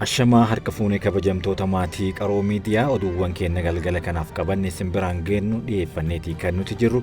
Ashamaa harka fuunee kabajamtoota maatii Qaroo Miidiyaa, oduuwwan keenya galgala kanaaf qabanne isin biraan geennu dhiyeeffanneetii kan nuti jirru.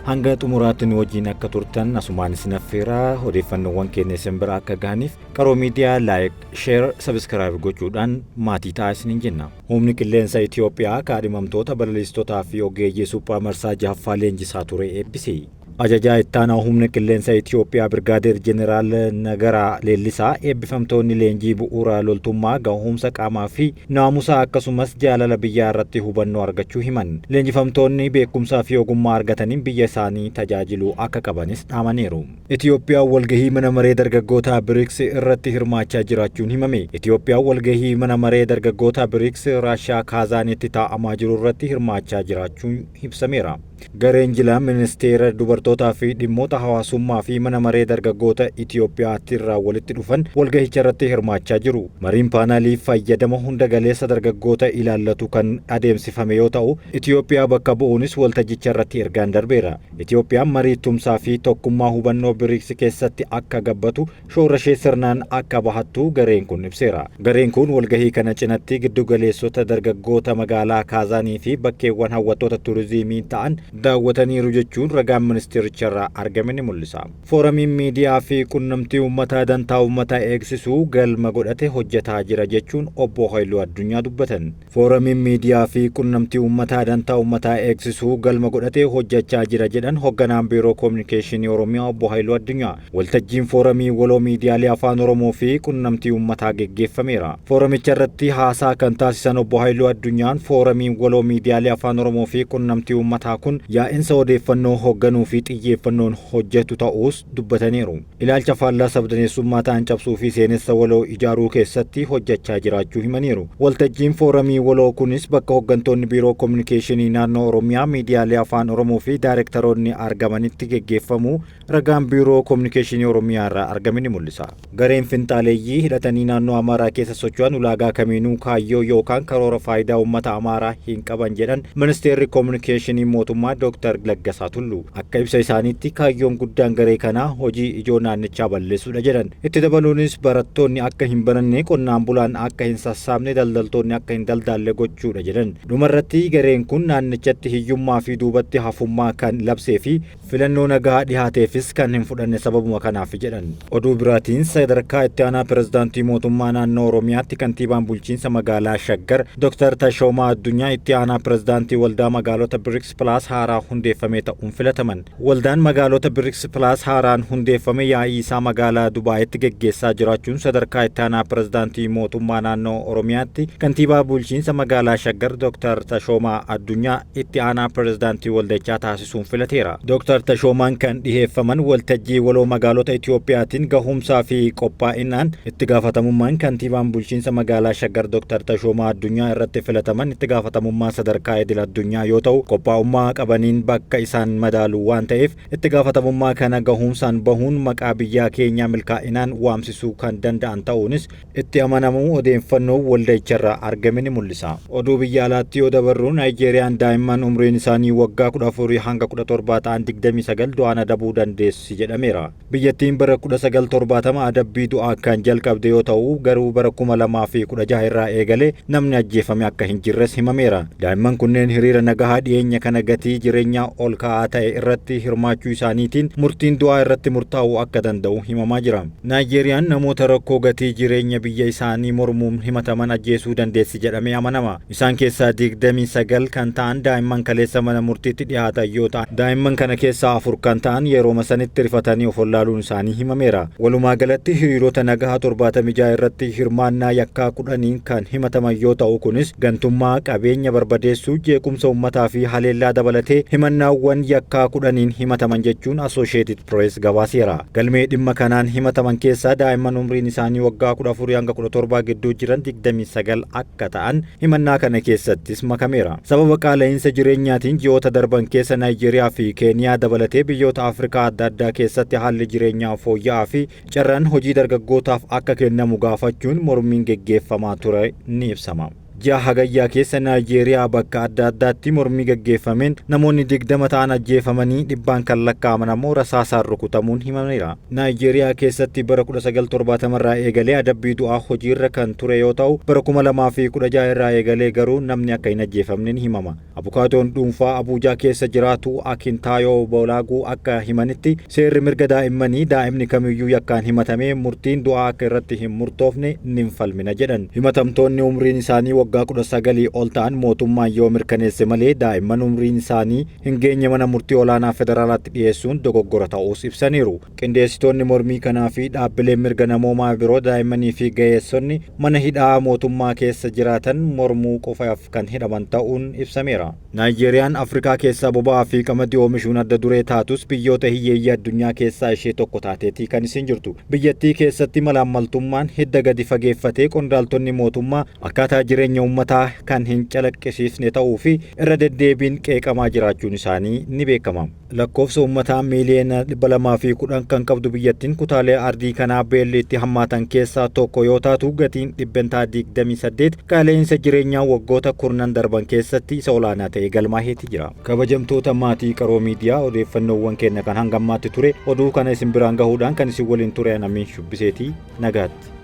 Hanga xumuraatti nu wajjin akka turtan asumaan isin affeeraa. Odeeffannoowwan keenya isin bira akka gahaniif Qaroo Miidiyaa like, share, subscribe gochuudhaan maatii ta'aa isiniin jenna. Humni Qilleensa Itiyoophiyaa kaadhimamtoota balaliistotaa fi ogeeyyii suphaa marsaa 6ffaa leenjisaa ture eebbise. Ajajaa Ittaanaa Humna Qilleensa Itiyoophiyaa Birgaadeer Jeneraal Nagaraa Leellisaa eebbifamtoonni leenjii bu'uura loltummaa gahumsa qaamaa fi naamusaa akkasumas jaalala biyyaa irratti hubannoo argachuu himan. Leenjifamtoonni beekumsaa fi ogummaa argataniin biyya isaanii tajaajiluu akka qabanis dhaamaniiru. Itiyoophiyaan walgahii mana maree dargaggootaa Brics irratti hirmaachaa jiraachuun himame. Itiyoophiyaan walgahii mana maree dargaggootaa Brics Raashiyaa Kaazaanitti taa'amaa jiru irratti hirmaachaa jiraachuun ibsameera. Gareen jilaa Ministeera Dubartootaa fi Dhimmoota Hawaasummaa fi Mana Maree Dargaggoota Itiyoophiyaatti irraa walitti dhufan walgahicharratti hirmaachaa jiru. Mariin paanaalii fayyadama hunda galeessa dargaggoota ilaallatu kan adeemsifame yoo ta'u, Itiyoophiyaa bakka bu'uunis waltajjicharratti ergaan darbeera. Itiyoophiyaan marii tumsaa fi tokkummaa hubannoo Brics keessatti akka gabbatu shoorashee sirnaan akka bahattu gareen kun ibseera. Gareen kun walgahii kana cinatti giddugaleessota dargaggoota magaalaa Kaazaanii fi bakkeewwan hawwattoota turiziimii ta'an daawwataniiru jechuun ragaan ministeericharraa argame ni mul'isa. Fooramiin miidiyaa fi qunnamtii uummataa dantaa uummataa eegsisuu galma godhate hojjetaa jira jechuun obbo Haayiluu Addunyaa dubbatan. Fooramiin miidiyaa fi qunnamtii uummataa dantaa uummataa eegsisuu galma godhate hojjechaa jira jedhan hogganaan Biiroo Kominikeeshinii Oromiyaa obbo Haayiluu Addunyaa. Waltajjiin fooramii waloo miidiyaalee Afaan Oromoo fi qunnamtii uummataa geggeeffameera. Fooramicha irratti haasaa kan taasisan obbo Haayiluu Addunyaan fooramiin waloo miidiyaalee Afaan Oromoo fi qunnamtii uummataa kun yaa'insa odeeffannoo hogganuu fi xiyyeeffannoon hojjetu ta'uus dubbataniiru. Ilaalcha faallaa sabdaneessummaa ta'an cabsuu fi seenessa waloo ijaaruu keessatti hojjechaa jiraachuu himaniiru. Waltajjiin fooramii waloo kunis bakka hoggantoonni Biiroo Kominikeeshinii naannoo Oromiyaa, miidiyaalee Afaan Oromoo fi daayirektaroonni argamanitti geggeeffamuu ragaan Biiroo Kominikeeshinii Oromiyaa irraa argame ni mul'isa. Gareen finxaaleeyyii hidhatanii naannoo Amaaraa keessa socho'an ulaagaa kamiinuu kaayyoo yookaan karoora faayidaa uummata Amaaraa hin qaban jedhan Ministeerri Kominikeeshinii mootummaa Dr. Laggasaa Tulluu. Akka ibsa isaaniitti kaayyoon guddaan garee kanaa hojii ijoo naannichaa balleessuudha jedhan. Itti dabaluunis barattoonni akka hin baranne, qonnaan bulaan akka hin sassaabne, daldaltoonni akka hin daldaalle gochuudha jedhan. Dhumarratti gareen kun naannichatti hiyyummaa fi duubatti hafummaa kan labsee fi filannoo nagaa dhihaateefis kan hin fudhanne sababuma kanaaf jedhan. Oduu biraatiin sadarkaa itti aanaa pirezidaantii mootummaa naannoo Oromiyaatti kantiibaan bulchiinsa magaalaa Shaggar Dr. Tashoomaa Addunyaa itti aanaa pirezidaantii waldaa magaalota BRICS Plus haaraa hundeeffame ta'uun filataman. Waldaan magaalota BRICS Plus haaraan hundeeffame yaa'ii isaa magaalaa Dubaayitti geggeessaa jiraachuun sadarkaa itti aanaa pirezidaantii mootummaa naannoo Oromiyaatti kantiibaa bulchiinsa magaalaa Shaggar Dr. Tashoomaa Addunyaa itti aanaa pirezidaantii waldichaa taasisuun filateera. Dr. Tashoomaan kan dhiheeffaman waltajjii waloo magaalota Itiyoophiyaatiin gahumsaa fi qophaa'inaan itti gaafatamummaan kantiibaan bulchiinsa magaalaa Shaggar Dr. Tashoomaa Addunyaa irratti filataman itti gaafatamummaa sadarkaa idil addunyaa yoo ta'u, qophaa'ummaa qabaniin bakka isaan madaalu waan ta'eef itti gaafatamummaa kana gahumsaan bahuun maqaa biyyaa keenyaa milkaa'inaan waamsisuu kan danda'an ta'uunis itti amanamuu odeeffannoo waldicharraa argame ni mul'isa. Oduu biyya alaatti yoo dabarru, Naayijeeriyaan daa'imman umriin isaanii waggaa 14 hanga 17 ta'an 29 du'aan adabuu dandeessi jedhameera. Biyyattiin bara 1970 adabbii du'aa kan jalqabde yoo ta'u, garuu bara 2016 irraa eegalee namni ajjeefame akka hin jirres himameera. Daa'imman kunneen hiriira nagahaa dhiyeenya kana gatii jireenyaa ol ka'aa ta'e irratti hirmaachuu isaaniitiin murtiin du'aa irratti murtaa'uu akka danda'u himamaa jira. Naayijeeriyaan namoota rakkoo gatii jireenya biyya isaanii mormuun himataman ajjeesuu dandeessi jedhamee amanama. Isaan keessaa 29 kan ta'an daa'imman kaleessa mana murtiitti dhiyaatan yoo ta'an, daa'imman kana keessaa 4 kan ta'an yerooma sanitti rifatanii of wallaaluun isaanii himameera. Walumaa galatti hiriirota nagahaa 76 irratti hirmaannaa yakkaa 10n kan himataman yoo ta'u, kunis gantummaa, qabeenya barbadeessuu, jeequmsa uummataa fi haleellaa dabalatee himannaawwan yakkaa 10n himataman jechuun Associated Press gabaaseera. Galmee dhimma kanaan himataman keessaa daa'imman umriin isaanii waggaa 14 hanga 17 gidduu jiran 29 akka ta'an himannaa kana keessattis makameera. Sababa qaala'iinsa jireenyaatiin ji'oota darban keessa Naayijeeriyaa fi Keeniyaa dabalatee biyyoota Afrikaa adda addaa keessatti haalli jireenyaa fooyya'aa fi carraan hojii dargaggootaaf akka kennamu gaafachuun mormiin geggeeffamaa ture ni ibsama. Ji'a Hagayyaa keessa Naayijeeriyaa bakka adda addaatti mormii gaggeeffameen namoonni 20 ta'an ajjeefamanii dhibbaan kan lakkaa'aman ammoo rasaasaan rukutamuun himameera. Naayijeeriyaa keessatti bara 1970 irraa eegalee adabbii du'aa hojiirra kan ture yoo ta'u, bara 2016 irraa eegalee garuu namni akka hin ajjeefamne ni himama. Abukaatoon dhuunfaa Abuujaa keessa jiraatu Akintaayoo Boolaaguu akka himanitti, seerri mirga daa'immanii daa'imni kamiyyuu yakkaan himatamee murtiin du'aa akka irratti hin murtoofne nin falmina jedhan. Himatamtoonni umriin isaanii waggaa 19 ol ta'an mootummaan yoo mirkaneesse malee daa'imman umriin isaanii hin geenye mana murtii olaanaa federaalaatti dhiyeessuun dogoggora ta'uus ibsaniiru. Qindeessitoonni mormii kanaa fi dhaabbileen mirga namoomaa biroo daa'immanii fi ga'eessonni mana hidhaa mootummaa keessa jiraatan mormuu qofaaf kan hidhaman ta'uun ibsameera. Naayijeeriyaan Afrikaa keessaa boba'aa fi qamadii oomishuun adda duree taatus, biyyoota hiyyeeyyii addunyaa keessaa ishee tokko taateetii kan isin jirtu. Biyyattii keessatti malaammaltummaan hidda gadi fageeffatee qondaaltonni mootummaa akkaataa jireenya uummataa kan hin calaqqisiisne ta'uu fi irra deddeebiin qeeqamaa jiraachuun isaanii ni beekama. Lakkoofsa uummataa miiliyoona 210 kan qabdu biyyattiin kutaalee ardii kanaa beelli itti hammaatan keessaa tokko yoo taatu, gatiin 28% qaala'insa jireenyaa waggoota kurnan darban keessatti isa olaanaa ta'e galmaaheeti jira. Kabajamtoota maatii Qaroo Miidiyaa, odeeffannoowwan keenya kan hanga ammaatti ture oduu kana isin biraan gahuudhaan kan isin waliin ture Anamiin Shubbiseetii, nagaatti.